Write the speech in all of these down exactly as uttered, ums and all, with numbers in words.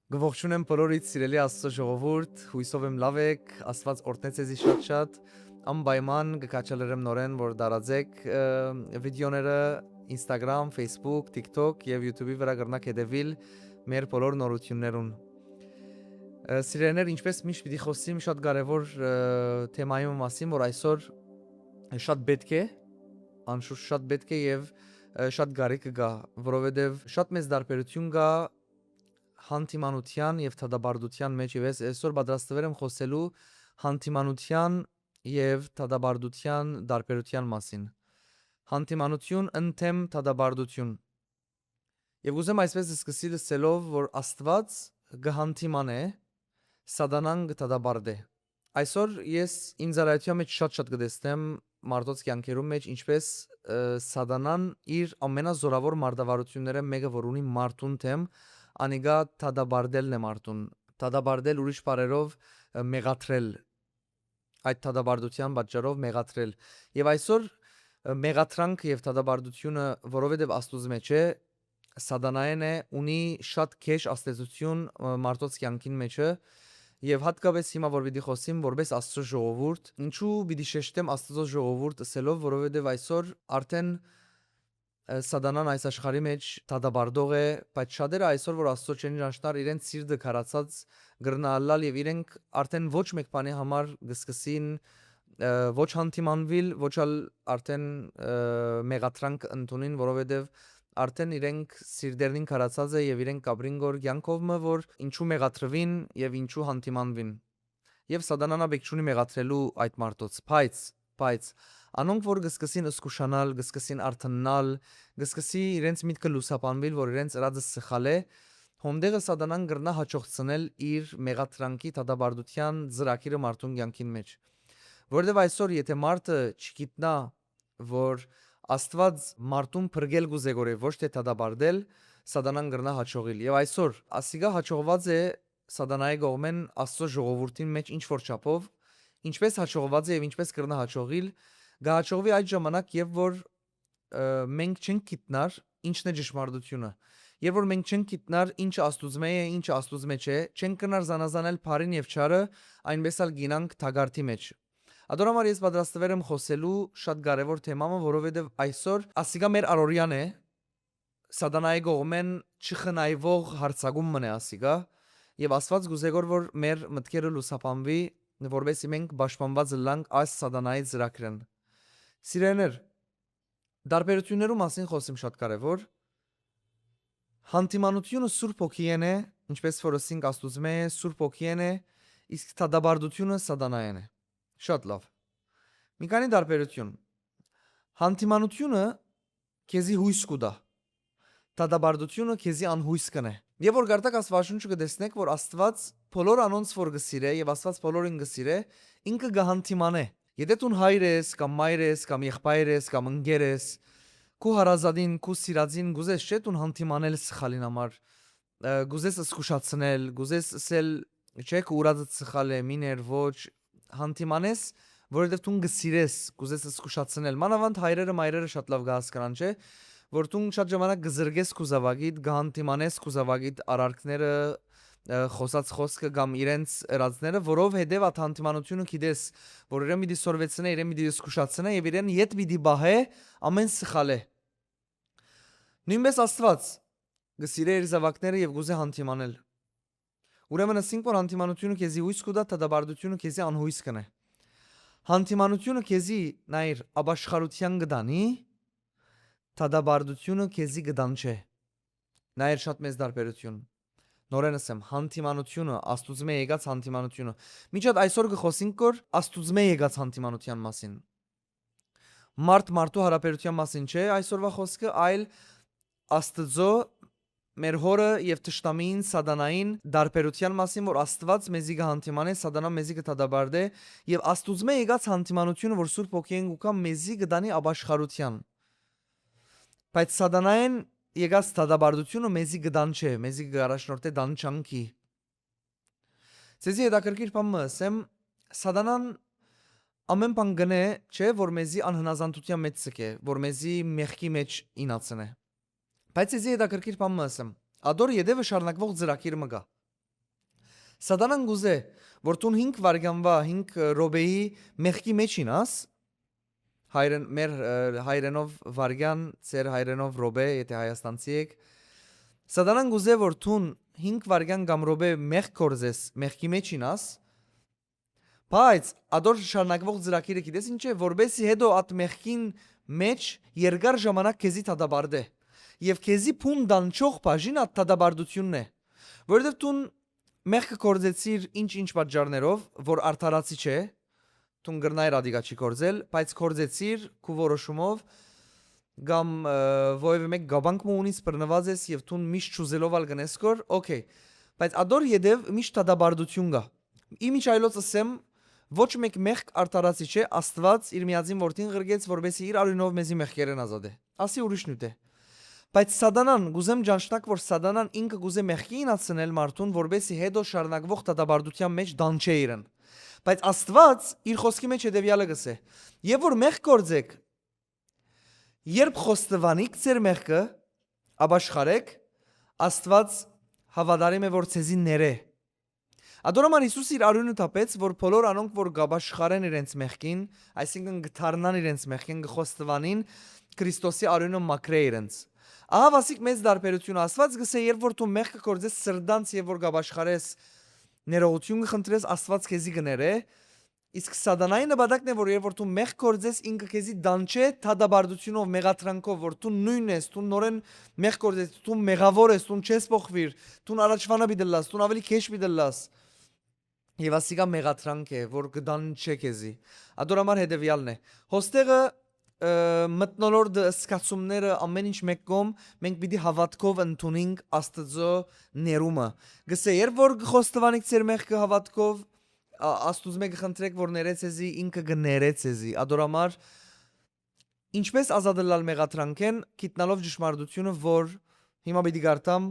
Կը ողջունեմ բոլորիդ, սիրելի Աստծո ժողովուրդ, յուսով եմ լաւ էք, Աստուած օրհնե ձեզի շատ-շատ, անպայման կը քաջալերեմ նորէն, որ տարածեք, ը, վիդեոները Instagram, Facebook, TikTok եւ YouTube-ի վրա կրնաք հետեւիլ մեր բոլոր նորութիւններուն։ Ը, սիրելիներ, ինչպես միշտ պիտի խօսիմ շատ կարեւոր, ը, թեմայի մը մասին, որ այսօր շատ պէտք է, անշուշտ շատ պէտք է եւ, ը, շատ կարիքը կայ, որովհետեւ շատ մեծ տարբերութիւն կայ հանդիմանութեան եւ դատապարտութեան մէջ, եւ ես այսօր պատրաստուեր եմ խօսելու հանդիմանութեան եւ դատապարտութեան տարբերութեան մասին։ Հանդիմանութիւն ընդդեմ դատապարտութիւն։ Եւ կ'ուզեմ այսպես սկսիլ ըսելով, որ Աստուած կը հանդիմանէ, Սատանան կը դատապարտէ։ Այսօր ես իմ ծառայութեան մէջ շատ-շատ կը տեսնեմ մարդոց կեանքերուն մէջ, ինչպես, ը, Սատանան իր ամենազորաւոր մարտավարութիւններէն մէկը, որ ունի մարդուն դէմ, անիկա դատապարտելն է մարդուն, դատապարտել, ուրիշ բառերով, ը, մեղադրել, այդ դատապարտութեան պատճառով մեղադրել։ Եւ այսօր, ը, մեղադրանքը եւ դատապարտութիւնը, որովհետեւ Աստուծմէ չէ, Սատանայէն է, ունի շատ գէշ ազդեցութիւն, ը, մարդոց կեանքին մէջը, եւ յատկապէս հիմա որ պիտի խօսիմ որպէս Աստծո ժողովուրդ, ինչու պիտի շեշտեմ Աստծո ժողովուրդ ըսելով, որովհետեւ այսօր արդէն, ը, Սատանան այս աշխարհի մէջ դատապարտող է, բայց շատերը այսօր որ Աստծո չեն ճանչնար, իրենց սիրտը քարացած կրնայ ըլլալ եւ իրենք արդէն ոչ մէկ բանի համար կը սկսին, ը, ոչ հանդիմանուիլ, ոչ ալ արդէն, ը, մեղադրանք ընդունին, որովհետեւ արդէն իրենք սիրտերնին քարացած է եւ իրենք կապրին գոր կեանքով մը, որ ինչու մեղադրուին եւ ինչու հանդիմանուին։ Եւ Սատանան աբեք չունի մեղադրելու այդ մարդոց, բայց, բայց անոնք որ կը սկսին զգուշանալ, կը սկսին արթննալ, կը սկսի իրենց միտքը լուսաբանուիլ, որ իրենց ըրածը սխալ է, հոնդեղը Սատանան կրնայ հաջողցնել իր մեղադրանքի դատապարտութեան ծրագիրը մարդուն կեանքին մէջ։ Որովհետեւ այսօր, եթե մարդը չգիտնայ, որ Աստուած մարդուն փրկել կ'ուզէ գորեւ, ոչ թէ դատապարտել, Սատանան կրնայ հաջողիլ։ Եւ այսօր ասիկա հաջողուած է Սատանայի կողմէն Աստծո ժողովուրդին մէջ ինչ որ չափով, ինչպես հաջողուած է եւ ինչպես կրնայ հաջողիլ, կը հաջողուի այդ ժամանակ, երբ որ, ը, մենք չենք գիտնար ինչն է ճշմարտությունը, երբ որ մենք չենք գիտնար ինչը Աստուծմէ է, ինչը Աստուծմէ չէ, չենք կրնար զանազանել բարին եւ չարը, այնպես ալ գինանք թակարդի մէջ։ Ադոր համար ես պատրաստուեր եմ խօսելու շատ կարեւոր թեմայ մը, որովհետեւ այսօր ասիկա մեր առօրեան է, Սատանայի կողմէն չխնայվող յարձակում մը է ասիկա, եւ Աստուած կ'ուզէ գոր որ մեր մտքերը լուսաբանուի, որպեսզի մենք պաշտպանուած ըլլանք այս Սատանայի ծրագրէն։ Սիրելիներ, տարբերութիւններու մասին խօսիմ շատ կարեւոր։ Հանդիմանութիւնը Սուրբ Հոգիէն է, ինչպես որ ըսինք Աստուծմէ է, Սուրբ Հոգիէն է, իսկ դատապարտութիւնը Սատանայէն է։ Շատ լաւ։ Մի քանի տարբերութիւն։ Հանդիմանութիւնը քեզի յոյս կու տայ, դատապարտութիւնը քեզի անյոյս կ'ընէ։ Եւ որ գարտակ Աստուածաշունչը կը տեսնէք, որ Աստուած բոլոր անոնց որ կը սիրէ եւ Աստուած բոլորին կը սիրէ, ինքը կը հանդիմանէ։ Եթե դուն հայր ես, կամ մայր ես, կամ եղբայր ես, կամ ընկեր ես, քու հարազատին, քու սիրածին կ'ուզես չէ՞ դուն հանդիմանել սխալին համար, ը, կ'ուզես զգուշացնել, կ'ուզես ըսել, չէ, քու ուրածդ սխալ է, մի ներ, ոչ, հանդիմանես, որովհետեւ դուն կը սիրես, կ'ուզես զգուշացնել։ Մանաւանդ հայրերը, մայրերը շատ լաւ կը հասկնան, չէ՞, որ դուն շատ ժամանակ կը զրկես քու զաւակիդ, կը հանդիմանես քու զաւակիդ արարքները, ը, խօսած խօսքը կամ իրենց ըրածները, որովհետեւ այդ հանդիմանութիւնը գիտես, որ իրեն պիտի սորվեցնէ, իրեն պիտի զգուշացնէ եւ իրեն ետ պիտի պահէ ամէն սխալէ։ Նոյնպէս Աստուած կը սիրէ իր զաւակները եւ կ'ուզէ հանդիմանել։ Ուրեմն ըսինք, որ հանդիմանութիւնը քեզի յոյս կու տայ, դատապարտութիւնը քեզի անյոյս կ'ընէ։ Հանդիմանութիւնը քեզի, նայիր, ապաշխարութեան կը տանի, դատապարտութիւնը քեզի կը տանջէ։ Նայիր, շատ մեծ տարբերութիւն։ Նորէն ըսեմ, հանդիմանութիւնը, Աստուծմէ եկած հանդիմանութիւնը։ Միջդ այսօր կը խօսինք, որ Աստուծմէ եկած հանդիմանութեան մասին։ Մարդ մարդու յարաբերութեան մասին չէ այսօրվա խօսքը, այլ Աստծո, մեր հօրը եւ թշնամիին, Սատանային տարբերութեան մասին, որ Աստուած մեզի կը հանդիմանէ, Սատանան մեզի կը դատապարտէ, եւ Աստուծմէ եկած հանդիմանութիւնը, որ Սուրբ Հոգիէն կու գայ, մեզի կը տանի ապաշխարութեան։ Բայց Սատանային եկած դատապարտութիւնը մեզի կը տանջէ, մեզի կը առաջնորդէ տանջանքի։ Ձեզի հետաքրքիր բան մը ըսեմ, Սատանան ամէն բան կ'ընէ, չէ, որ մեզի անհնազանդութեան մէջ ձգէ, որ մեզի մեղքի մէջ ինացնէ։ Բայց ձեզի հետաքրքիր բան մը ըսեմ, ադոր ետեւը շարունակուող ծրագիր մը կայ։ Սատանան կ'ուզէ, որ դուն հինգ վայրկեանուա, հինգ, ը, րոպեի մեղքի մէջ ինաս, հայրեն-, մեր, ը, հայրենով վայրկեան, ձեր հայրենով րոպե, եթե հայաստանցի եք։ Սատանան կ'ուզէ, որ դուն հինգ վայրկեան կամ րոպե մեղք գործես, մեղքի մէջ ինաս, բայց ադոր շարունակուող ծրագիրը գիտես ինչ է, որպեսզի հետո այդ մեղքին մէջ երկար ժամանակ քեզի դատապարտէ։ Եւ քեզի բուն դանչող բաժին այդ դատապարտությունն է։ Որովհետեւ դուն մեղքը գործեցիր ինչ-ինչ պատճառներով, որ արդարացի չէ, դուն կրնայիր ադիկա չի գործել, բայց գործեցիր քու որոշումով կամ, ը, որևէ մէկ կապանք մը ունիս, բռնուած ես եւ դուն միշտ չուզելով ալ կ'ընես կոր, օքեյ։ Բայց ադոր յետեւ միշտ դատապարտություն կայ։ Ի միջայլոց ըսեմ, ոչ մէկ մեղք արդարացի չէ, Աստուած իր միածին որդին ղրկեց, որպեսզի իր արիւնով մեզի մեղքերէն ազատէ։ Ասի ուրիշ նիւթ է։ Բայց Սատանան, կ'ուզեմ ճանչնաք, որ Սատանան ինքը կ'ուզէ մեղքի ինացնել մարդուն, որպեսզի հետո շարունակուող դատապարտության մէջ դանչէ իրեն։ Բայց Աստուած իր խօսքի մէջ հետեւեալը կ'ըսէ. «Եւ որ մեղք գործեք, երբ խոստովանիք ձեր մեղքը, ապաշխարեք, Աստուած հաւատարիմ է, որ ձեզի ներէ»։ Ադոր համար Յիսուս իր արիւնը թափեց, որ բոլոր անոնք, որ կ'ապաշխարեն իրենց մեղքին, այսինքն՝ կը դառնան իրենց մեղքին, կը խոստովանին, Քրիստոսի արիւնը մաքրէ իրենց։ Ահա վասիկ մեծ տարբերությունը, Աստուած կ'ըսէ, երբ որ դու մեղքը գործես սրտանց եւ որ կ'ապաշխարես ներողություն կը խնդրես, Աստուած քեզի կը ներէ, իսկ Սատանայի նպատակն է, որ երբ որ դու մեղք գործես, ինքը քեզի դանչէ դատապարտությունով, մեղադրանքով, որ դու նոյն ես, դու նորեն մեղք գործես, դու մեղաւոր ես, դու չես փոխուիր, դու առաջվանա պիտի լաս, դու ավելի քեշ պիտի լաս։ Եւ ասիկա մեղադրանք է, որ կը դանչէ քեզի։ Ադոր համար հետեւեալն է։ Հոստեղը, ը, մթնոլորտը, զգացումները, ամեն ինչ մէկ կողմ, մենք պիտի հաւատքով ընդունենք Աստծո ներումը։ Կ'ըսէ, երբ որ կը խոստովանիք ձեր մեղքը հաւատքով, ա-, Աստուծմէ կը խնդրեք, որ ներէ ձեզի, ինքը կը ներէ ձեզի։ Ադոր համար ինչպէս ազատ ըլլալ մեղադրանքէն, գիտնալով ճշմարտությունը, որ հիմա պիտի կարդամ,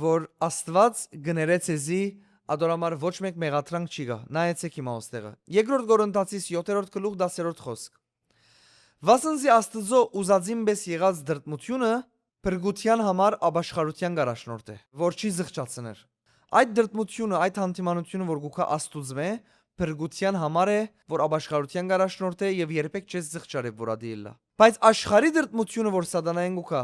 որ Աստուած կը ներէ ձեզի, ադոր համար ոչ մէկ մեղադրանք չի գայ։ Նայեցէք հիմա հոստեղը։ Երկրորդ Կորինթացիս յոթերորդ գլուխ, դասերորդ խօսք։ Վասն զի Աստուծոյ ուզածին պէս եղած դրդմութիւնը փրկութեան համար ապաշխարութեան կ'առաջնորդէ, որ չի զղջացներ։ Այդ դրդմութիւնը, այդ հանդիմանութիւնը, որ կու գայ Աստուծմէ, փրկութեան համար է, որ ապաշխարութեան կ'առաջնորդէ եւ երբեք չես զղջար, որ ատի ըլլայ։ Բայց աշխարհի դրդմութիւնը, որ Սատանային կու գայ,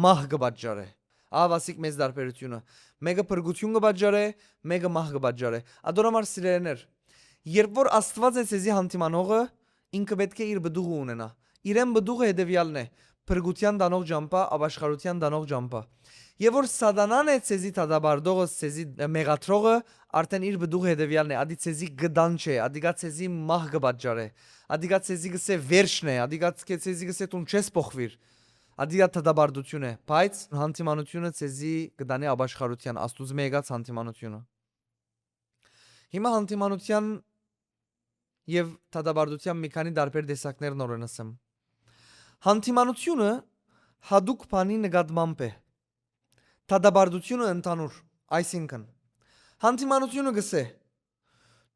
մահ կը պատճառէ։ Ահա վասիկ մեծ տարբերությունը։ Մէկը փրկութիւն կը պատճառէ, մէկը մահ կը պատճառէ։ Ադոր համար, սիրելիներ, երբ որ Աստուած է ձեզի հանդիմանողը, ինքը պէտք է իր պտուղը ունենայ։ Իրեն պտուղը հետեւեալն է. փրկութեան տանող ճամբայ, ապաշխարութեան տանող ճամբայ։ Եւ որ Սատանան է ձեզի դատապարտողը, ձեզի մեղադրողը, արդեն իր պտուղը հետեւեալն է, ատի ձեզի կը դանչէ, ատիկա ձեզի մահ կը պատճառէ, ատիկա ձեզի կ'ըսէ վերջն է, ատիկա ձեզի կ'ըսէ դուն չես փոխուիր, ատիկա դատապարտություն է, բայց հանդիմանությունը ձեզի կը տանի ապաշխարութեան, Աստուծմէ եկած հանդիմանությունը։ Հիմա հանդիմանութեան եւ դատապարտութեան մի քանի տարբեր տեսակներ նորեն ըսեմ։ Հանդիմանությունը յատուկ բանի նկատմամբ է, դատապարտությունը՝ ընդհանուր, այսինքն՝ հանդիմանությունը կ'ըսէ.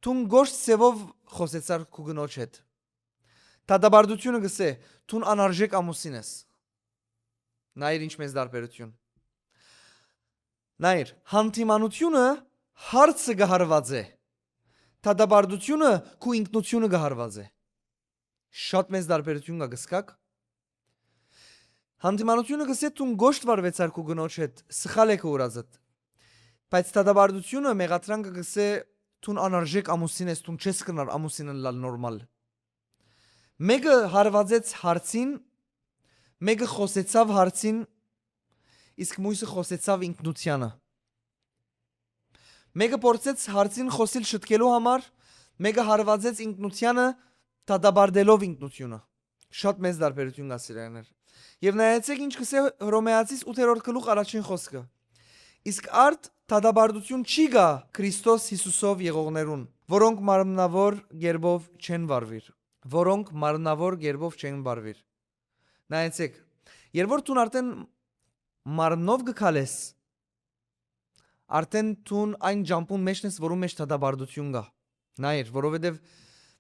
«Դուն կոշտ ձեւով խօսեցար քու կնոջ հետ»։ Դատապարտությունը կ'ըսէ. «Դուն անարժեք ամուսին ես»։ Նայիր ինչ մեծ տարբերություն։ Նայիր, հանդիմանությունը հարցը կը հարուածէ, դատապարտությունը քու ինքնությունը կը հարուածէ։ Շատ մեծ տարբերություն կայ, կ'սկաք։ Հանդիմանությունը կ'ըսէ. «Դուն կոշտ վարուեցար քու կնոջ հետ, սխալ է քու ուրածդ»։ Բայց դատապարտությունը, մեղադրանքը կ'ըսէ. «Դուն անարժեք ամուսին ես, դուն չես կրնար ամուսին ըլլալ նորմալ»։ Մէկը հարուածեց հարցին, մէկը խօսեցաւ հարցին, իսկ մոյսը խօսեցաւ ինքնությանը։ Մէկը փորձեց հարցին խօսիլ շտկելու համար, մէկը հարուածեց ինքնությանը, դատապարտելով ինքնությունը։ Շատ մեծ տարբերություն կայ, սիրելիներ։ Եւ նայեցէք ինչ կ'ըսէ Հռոմեացիս ութերորդ գլուխ առաջին խօսքը. «Իսկ արդ դատապարտություն չի գայ Քրիստոս Յիսուսով եղողներուն, որոնք մարմնաւոր կերպով չեն վարուիր, որոնք մարմնաւոր կերպով չեն վարուիր»։ Նայեցէք, երբ որ դուն արդեն մարմնով կը քալես, արդեն դուն այն ճամբուն մէջն ես, որուն մէջ դատապարտություն կայ։ Նայիր, որովհետեւ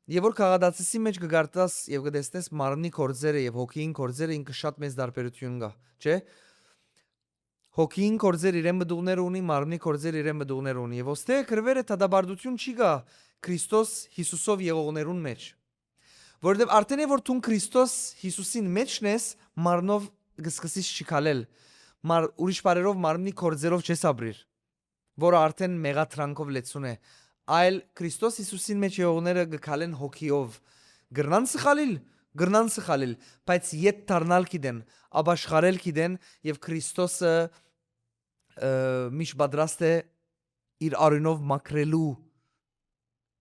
երբ որ Գաղատացիի մէջ կը կարդաս եւ կը տեսնես մարմնի գործերը եւ հոգիին գործերը, ինքը շատ մեծ տարբերություն կայ, չէ՞։ Հոգին գործեր իրեն մտուղները ունի, մարմնի գործեր իրեն մտուղները ունի։ Եւ ոստե կրուերը դատապարտութիւն չի գայ Քրիստոս Յիսուսով եղողներուն մէջ։ Որովհետեւ արդէն է որ դուն Քրիստոս Յիսուսին մէջն ես, մարմնով կը սկսես չքալել, մար-, ուրիշ բարերով մարմնի գործերով չես ապրիր, որը արդէն մեղադրանքով լեցուն է, այլ Քրիստոս Յիսուսին մէջ եղողները կը քալեն հոգիով։ Կրնան սխալիլ, կրնան սխալիլ, բայց ետ դառնալ գիտեն, ապաշխարել գիտեն եւ Քրիստոսը, ը, միշտ պատրաստ է իր արիւնով մաքրելու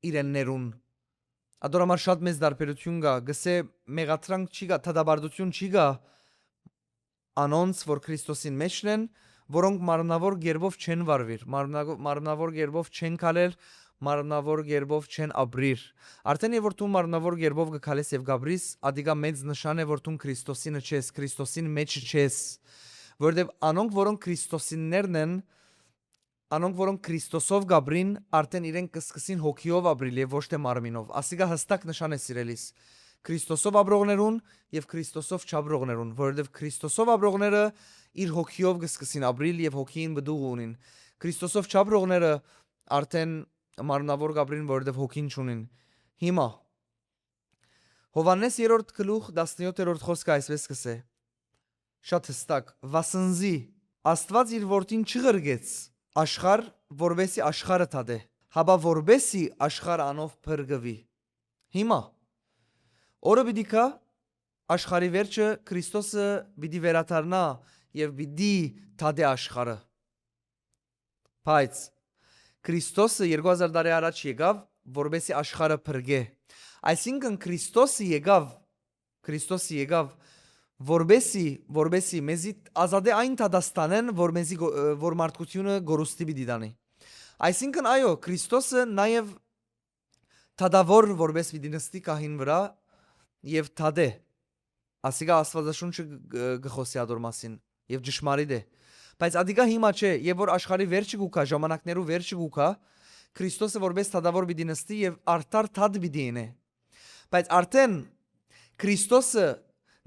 իրեններուն։ Ատոր համար շատ մեծ տարբերութիւն կայ, գսե մեղադրանք չի գայ, դատապարտութիւն չի գայ անոնց, որ Քրիստոսին մէջն են, որոնք մարմնաւոր կերպով չեն վարուիր, մարմնագո-, մարմնաւոր կերպով չեն քալեր, մարմնաւոր կերպով չեն ապրիր։ Արդէն եւ որ դու մարմնաւոր կերպով կը քալես եւ կ'ապրիս, ատիկա մեծ նշան է, որ դու Քրիստոսինը չես, Քրիստոսին մէջ չես, որովհետեւ անոնք, որոնք Քրիստոսիններն են, անոնք, որոնք Քրիստոսով կ'ապրին, արդէն իրենք կը սկսին հոգիով ապրիլ եւ ոչ թէ մարմինով։ Ասիկա յստակ նշան է, սիրելիս, Քրիստոսով ապրողներուն եւ Քրիստոսով չապրողներուն, որովհետեւ Քրիստոսով ապրողները իր հոգիով կը սկսին ապրիլ եւ հոգիին պտուղ ունին։ Քրիստոսով չապրողները արդէն մարմնաւոր կ'ապրին, որովհետեւ հոգին չունին։ Հիմա, Յովհաննէս երրորդ գլուխ, տասնեթերորդ խօսքը այսպէս կ'ըսէ. շատ յստակ. «Վասնզի Աստուած իր որդին չղրկեց աշխարհ, որպեսզի աշխարհը դատէ, հապա որպեսզի աշխարհը անով փրկուի»։ Հիմա, օրը պիտի գայ, աշխարհի վերջը, Քրիստոսը պիտի վերադառնայ եւ պիտի դատէ աշխարհը։ Բայց Քրիստոսը երկու հազար տարի առաջ եկաւ, որպեսզի աշխարհը փրկէ։ Այսինքն Քրիստոսը եկաւ, Քրիստոսը եկաւ, որպեսզի, որպեսզի մեզի ազատէ այն դատաստանէն, որ մեզի գո-, ը, որ մարդկութիւնը գորուստի պիտի տանի։ Այսինքն, այո, Քրիստոսը նաեւ դատաւոր որպէս պիտի նստի կահին վրայ եւ դատէ։ Ասիկա Աստուածաշունչը գ-, գ-, գը խօսի ատոր մասին եւ ճշմարիտ է։ Բայց ատիկա հիմա չէ, եւ որ աշխարհի վերջը կու գայ, ժամանակներու վերջը կու գայ, Քրիստոսը որպէս դատաւոր պիտի նստի եւ արդար դատ պիտի ինէ։ Բայց արդէն Քրիստոսը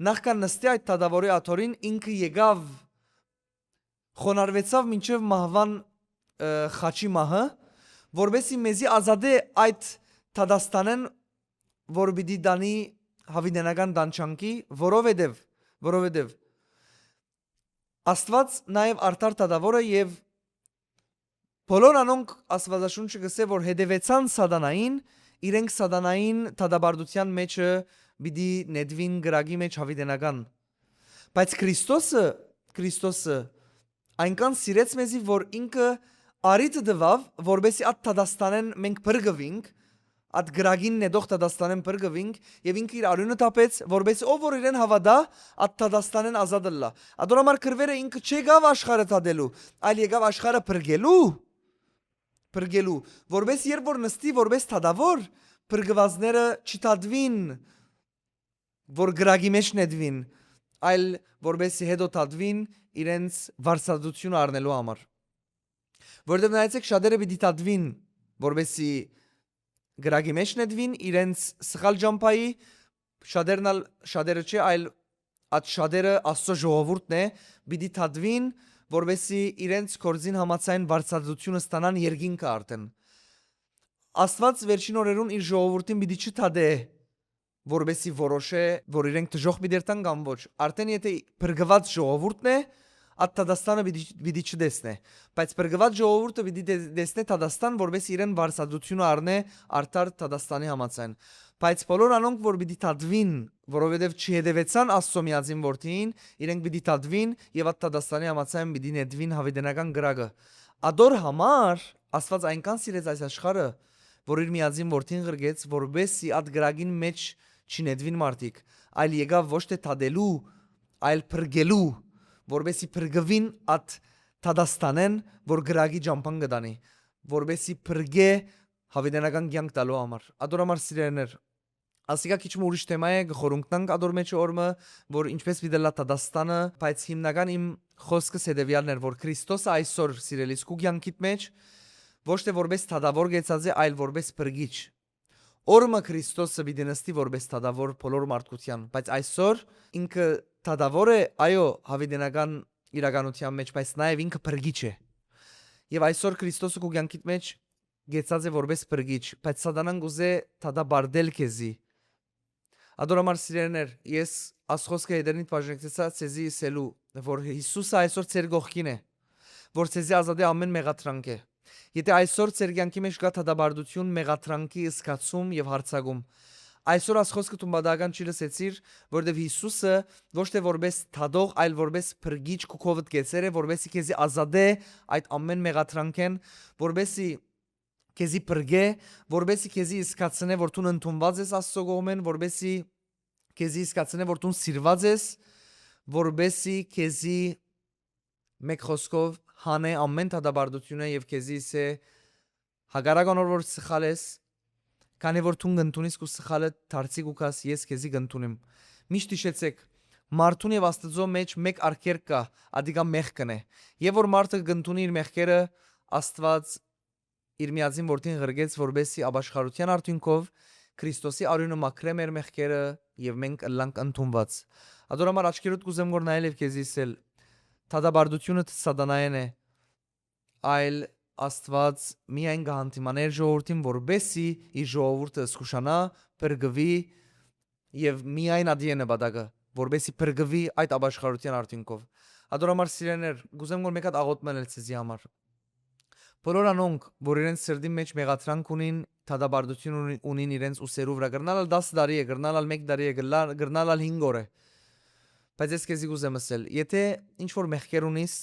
նախքան նստի այդ դատաւորի աթոռին, ինքը եկաւ, խոնարհուեցաւ մինչեւ մահուան, ը, խաչի մահը, որպեսզի մեզի ազատէ այդ դատաստանէն, որ պիտի տանի յաւիտենական տանջանքի, որովհետեւ, որովհետեւ Աստուած նաեւ արդար դատաւոր է եւ բոլոր անոնք, Աստուածաշունչը կ'ըսէ, որ հետեւեցան սատանային, իրենք սատանային դատապարտութեան մէջը պիտի նետուին կրակի մէջ յաւիտենական։ Բայց Քրիստոսը, Քրիստոսը այնքան սիրեց մեզի, որ ինքը առիթը տուաւ, որպեսզի այդ դատաստանէն մենք փրկուինք, այդ կրակին նետող դատաստանէն փրկուինք, եւ ինքը իր արիւնը տապեց, որպեսզի ով որ իրեն հաւատայ, այդ դատաստանէն ազատ ըլլայ։ Ատոր համար կրուերը ինքը չեկաւ աշխարհը դատելու, այլ եկաւ աշխարհը փրկելու, փրկելու, որպեսզի երբ որ նստի որպէս դատաւոր, փրկուածները չդատուին, որ կրակի մէջ նետուին, այլ որպեսզի հետո դատուին իրենց վարձատրութիւնը առնելու համար։ Որովհետեւ նայեցէք, շատերը պիտի դատուին, որպեսզի կրակի մէջ նետուին իրենց սխալ ճամբայի, շատերն ալ, շատերը չէ, այլ այդ շատերը Աստծո ժողովուրդն է, պիտի դատուին, որպեսզի իրենց գործին համաձայն վարձատրութիւնը ստանան երկինքը արդէն։ Աստուած վերջին օրերուն իր ժողովուրդին պիտի չդատէ, որպեսզի որոշէ, որ իրենք դժոխք պիտի երթան կամ ոչ։ Արդէն եթէ փրկուած ժողովուրդն է, այդ դատաստանը պիտի, պիտի չտեսնէ։ Բայց փրկուած ժողովուրդը պիտի տե-, տեսնէ դատաստան, որպեսզի իրեն վարձատրութիւնը առնէ արդար դատաստանի համաձայն։ Բայց բոլոր անոնք, որ պիտի դատուին, որովհետեւ չհետեւեցան Աստծո միածին որդիին, իրենք պիտի դատուին եւ այդ դատաստանի համաձայն պիտի նետուին յաւիտենական կրակը։ Ատոր համար Աստուած այնքան սիրեց այս աշխարհը, որ իր միածին որդին ղրկեց, որպեսզի այդ կրակին մէջ չնետուին մարդիկ, այլ եկաւ ոչ թէ դատելու, այլ փրկելու, որպեսզի փրկուին այդ դատաստանէն, որ կրակի ճամբան կը տանի, որպեսզի փրկէ յաւիտենական կեանք տալու համար։ Ատոր համար, սիրելիներ, ասիկա քիչ մը ուրիշ թեմայ է, կը խորհունկնանք ատոր մէջ օրը, որ ինչպես պիտի ըլլայ դատաստանը, բայց հիմնական իմ խօսքս հետեւեալն էր, որ Քրիստոսը այսօր, սիրելիս, քու կեանքիդ մէջ ոչ թէ որպէս դատաւոր կեցած է, այլ որպէս փրկիչ։ Օրը մը Քրիստոսը պիտի նստի որպէս դատաւոր բոլոր մարդկութեան, բայց այսօր ինքը դատաւոր է, այո, յաւիտենական իրականութեան մէջ, բայց նաեւ ինքը փրկիչ է։ Եւ այսօր Քրիստոսը քու կեանքիդ մէջ կեցած է որպէս փրկիչ, բայց Սատանան կ'ուզէ դատապարտել քեզի։ Ատոր համար, սիրելիներ, ես աս խօսքը հետերնիդ բաժնեկցեցայ ձեզի ըսելու, որ Յիսուսը այսօր ձեր կողքին է, որ ձեզի ազատէ ամէն մեղադրանքէ։ Եթէ այսօր ձեր կեանքի մէջ կայ դատապարտութիւն, մեղադրանքի զգացում եւ յարձակում, այսօր աս խօսքը դուն պատահական չի լսեցիր, որովհետեւ Յիսուսը ոչ թէ որպէս դատող, այլ որպէս փրկիչ քու քովդ կեցեր է, որպէսի քեզի ազատէ այդ ամէն մեղադրանքէն, որպէսի քեզի փրկէ, որպէսի քեզի զգացնէ, որ դուն ընդունուած ես Աստծո կողմէն, որպէսի քեզի զգացնէ, որ դուն սիրուած ես, որպէսի քեզի, մէկ խօսքով, հանէ ամէն դատապարտութիւնը եւ քեզի ըսէ, հակառակ անոր որ սխալ ես, քանի որ դուն կ'ընդունիս քու սխալը, դարձի կու գաս, ես քեզի կ'ընդունեմ։ Միշտ յիշեցէք, մարդուն եւ Աստուծոյ մէջ մէկ արգելք կայ, ատիկա մեղքն է։ Եւ որ մարդը կ'ընդունի իր մեղքերը, Աստուած իր միածին որդին ղրկեց, որպէսի ապաշխարութեան արդիւնքով Քրիստոսի արիւնը մաքրէ մեր մեղքերը եւ մենք ըլլանք ընդունուած։ Ատոր համար աչքերուդ կ'ուզեմ որ նայել եւ քեզի ըսել, դատապարտութիւնը Սատանայէն է, այլ Աստուած միայն կը հանդիմանէ իր ժողովուրդին, որպէսի իր ժողովուրդը զգուշանայ, փրկուի եւ միայն ատի է նպատակը, որպէսի փրկուի այդ ապաշխարութեան արդիւնքով։ Ատոր համար, սիրելիներ, կ'ուզեմ որ մէկ հատ աղօթք մըն ալ ձեզի համար։ Բոլոր անոնք, որ իրենց սրտին մէջ մեղադրանք ունին, դատապարտութիւն ունի-, ունին իրենց ուսերու վրայ, կրնալ ալ տասը տարի է, կրնալ ալ մէկ տարի է, կրնալ, կրնալ ալ հինգ օր է, բայց ես քեզի կ'ուզեմ ըսել, եթէ ինչ որ մեղքեր ունիս,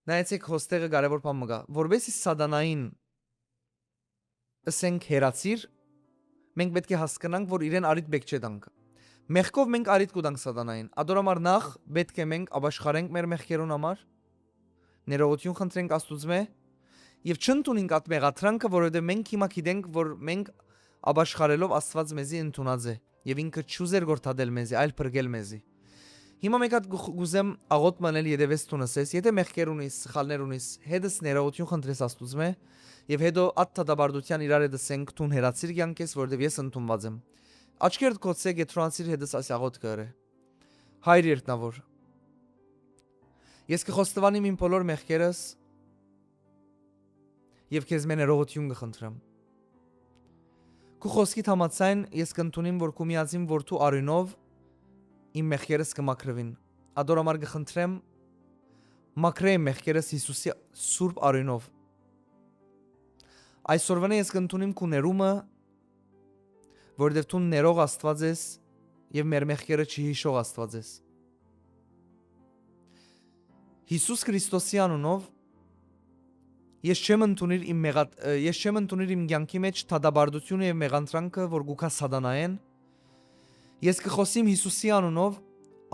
նայեցէք, հոստեղը կարեւոր բան մը կայ, որպէսի Սատանային ըսենք հեռացիր, մենք պէտք է հասկնանք որ իրեն առիթ պէտք չէ տանք։ Մեղքով մենք առիթ կու տանք Սատանային, ատոր համար նախ պէտք է մենք ապաշխարենք մեր մեղքերուն համար, ներողութիւն խնդրենք Աստուծմէ եւ չընդունենք այդ մեղադրանքը, որովհետեւ մենք հիմա գիտենք որ մենք ապաշխարելով Աստուած մեզի ընդունած է եւ ինքը չ'ուզեր գորթատել մեզի, այլ փրկել մեզի։ Հիմա մէկ հատ կ'ուզեմ աղօթք մըն ալ, եթէ վես դուն ըսես, եթէ մեղքեր ունիս, սխալներ ունիս, հետս ներողութիւն խնդրես Աստուծմէ եւ հետո այդ դատապարտութեան իրար հետ ըսենք, դուն հեռացիր կեանքէս, որովհետեւ ես ընդունուած եմ։ Աչքերդ կոչցե, կեդրոնացիր, հետս այս աղօթքը ըրէ։ Հայր երկնաւոր, ես կը խոստովանեմ իմ բոլոր մեղքերս եւ քեզմէ ներողութիւն կը խնդրեմ։ Քու խօսքիդ համաձայն ես կ'ընդունիմ որ քու միածին որդու արիւնով իմ մեղքերս կը մաքրուին։ Ատոր համար կը խնդրեմ, մաքրէ իմ մեղքերս Յիսուսի սուրբ արիւնով։ Այսօրվանէ ես կ'ընդունիմ քու ներումը, որովհետեւ դուն ներող Աստուած ես եւ մեր մեղքերը չհիշող Աստուած ես։ Յիսուս Քրիստոսի անունով ես չեմ ընդունիր իմ մեղատ-, ը, ես չեմ ընդունիր իմ կեանքի մէջ դատապարտութիւնը եւ մեղադրանքը, որ կու գայ Սատանայէն։ Ես կը խօսիմ Յիսուսի անունով,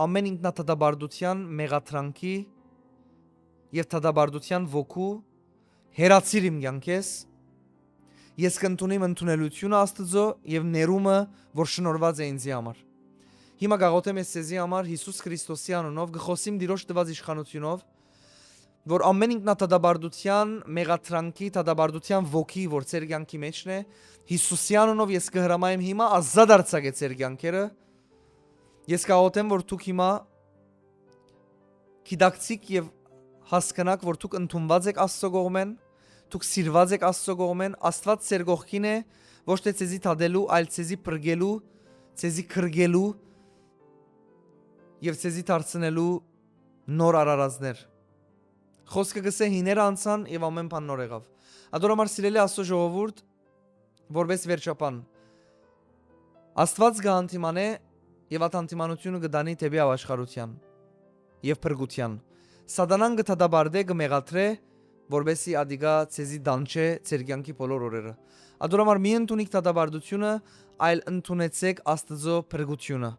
ամէն ինքնադատապարտութեան, մեղադրանքի եւ դատապարտութեան ոգու հեռացիր իմ կեանքէս։ Ես կ'ընդունիմ ընդունելութիւնը Աստուծոյ եւ ներումը, որ շնորհուած է ինձի համար։ Հիմա կ'աղօթեմ ես ձեզի համար Յիսուս Քրիստոսի անունով, կը խօսիմ Տիրոջ տուած իշխանութիւնով, որ ամէն ինքնադատապարտութեան, մեղադրանքի, դատապարտութեան ոգի, որ ձեր կեանքի մէջն է, Յիսուսի անունով ես կը հրամայեմ հիմա ազատ արձակէ ձեր կեանքերը։ Ես կ'աղօթեմ որ դուք հիմա գիտակցիք եւ հասկնաք որ դուք ընդունուած էք Աստծո կողմէն, դուք սիրուած էք Աստծո կողմէն, Աստուած ձեր կողքին է, ոչ թէ ձեզի դատելու, այլ ձեզի փրկելու, ձեզի կրկելու եւ ձեզի դարձնելու նոր արարածներ։ Խոսքը կ'ըսէ՝ հիները անցան եւ ամէն բան նոր եղաւ։ Ատոր համար, սիրելի Աստծո ժողովուրդ, որպէս վերջաբան, Աստուած կը հանդիմանէ եւ այդ հանդիմանութիւնը կը տանի դէպի ապաշխարութեան եւ փրկութեան։ Սատանան կը դատապարտէ, կը մեղադրէ, որպէսի ատիկա ձեզի տանջէ ձեր կեանքի բոլոր օրերը։ Ատոր համար մի ընդունիք դատապարտութիւնը, այլ ընդունեցէք Աստուծոյ փրկութիւնը։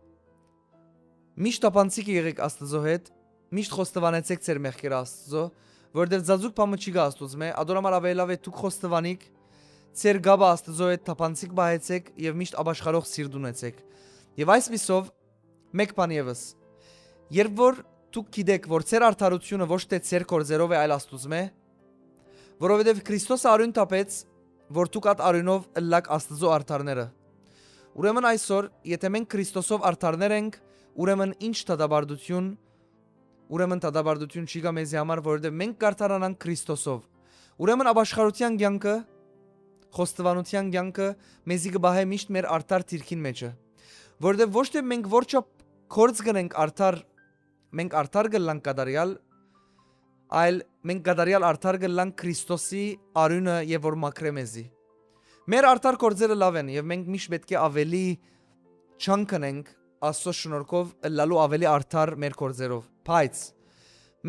Միշտ թափանցիկ եղէք Աստուծոյ հետ, միշտ խոստովանեցէք ձեր մեղքերը Աստուծոյ, որովհետեւ ծածուկ բան մը չի գայ Աստուծմէ, ատոր համար աւելի լաւ է դուք խոստովանիք, ձեր կապը Աստուծոյ հետ թափանցիկ պահեցէք եւ միշտ ապաշխարող սիրտ ունեցէք։ Եւ այսպիսով, մէկ բան եւս, երբ որ դուք գիտէք, որ ձեր արդարութիւնը ոչ թէ ձեր գործերով է, այլ Աստուծմէ, որովհետեւ Քրիստոսը արիւն թափեց, որ դուք այդ արիւնով ըլլաք Աստուծոյ արդարները։ Ուրեմն այսօր, եթէ մենք Քրիստոսով արդարներ ենք, ուրեմն ի՞նչ դատապարտութիւն ուրեմն դատապարտութիւն չի գայ մեզի համար, որովհետեւ մենք կ'արդարանանք Քրիստոսով։ Ուրեմն ապաշխարութեան կեանքը, խոստովանութեան կեանքը մեզի կը պահէ միշտ մեր արդար դիրքին մէջը, որովհետեւ ոչ թէ մենք որչափ գործ կ'ընենք արդար, մենք արդար կ'ըլլանք կատարեալ, այլ մենք կատարեալ արդար կ'ըլլանք Քրիստոսի արիւնը եւ որ մաքրէ մեզի։ Մեր արդար գործերը լաւ են եւ մենք միշտ պէտք է աւելի չանքնենք Աստծո շնորհքով ըլլալու աւելի արդար մեր գործերով, բայց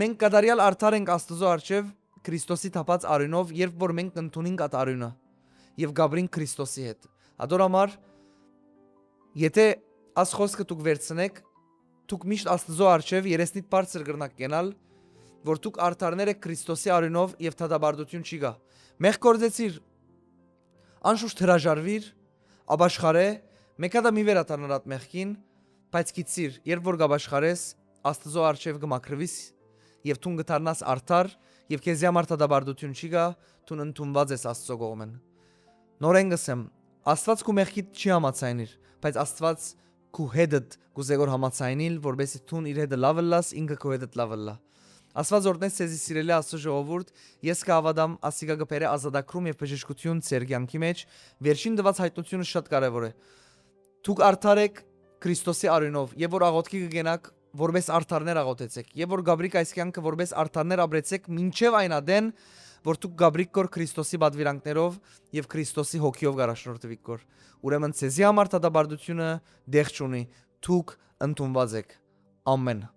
մենք կատարեալ արդար ենք Աստուծոյ առջեւ Քրիստոսի թափած արիւնով, երբ որ մենք կ'ընդունինք այդ արիւնը եւ կ'ապրինք Քրիստոսի հետ։ Ատոր համար, եթե աս խօսքը դուք վերցնէք, դուք միշտ Աստուծոյ առջեւ երեսնիդ բարձր կրնաք կենալ, որ դուք արդարներ էք Քրիստոսի արիւնով եւ դատապարտութիւն չի գայ։ Մեղք գործեցիր, անշուշտ հրաժարուիր, ապաշխարէ, մէկ հատա մի վերադառնար այդ մեղքին, բայց գիտցիր, երբ որ կ'ապաշխարես, Աստուծոյ առջեւ կը մաքրուիս եւ դուն կը դառնաս արդար եւ քեզի համար դատապարտութիւն չի գայ, դուն ընդունուած ես Աստուծոյ կողմէն։ Նորէն կ'ըսեմ, Աստուած քու մեղքիդ չի համաձայնիր, բայց Աստուած քու հետդ կ'ուզէ որ համաձայնիլ, որպէսզի դուն իր հետը լաւ ըլլաս, ինքը քու հետդ լաւ ըլլայ։ Աստուած օրհնեց ձեզի, սիրելի Աստուծոյ ժողովուրդ, ես կը հաւատամ, ասիկա կը բերէ ազատագրում եւ բժշկութիւն ձեր կեանքի մէջ։ Վերջին տուած յայտնութիւնը շատ կարեւոր է։ Դուք արդար էք Քրիստոսի արիւնով, եւ որ աղօթքի կը գնաք, որպէս արդարներ աղօթեցէք, եւ որ կ'ապրիք այս կեանքը, որպէս արդարներ ապրեցէք, մինչեւ այն ատեն, որ դուք կ'ապրիք կոր Քրիստոսի պատուիրանքներով եւ Քրիստոսի հոգիով կ'առաջնորդուիք կոր։ Ուրեմն ձեզի համար դատապարտութիւնը տեղ չունի, դուք ընդունուած էք։ Ամեն։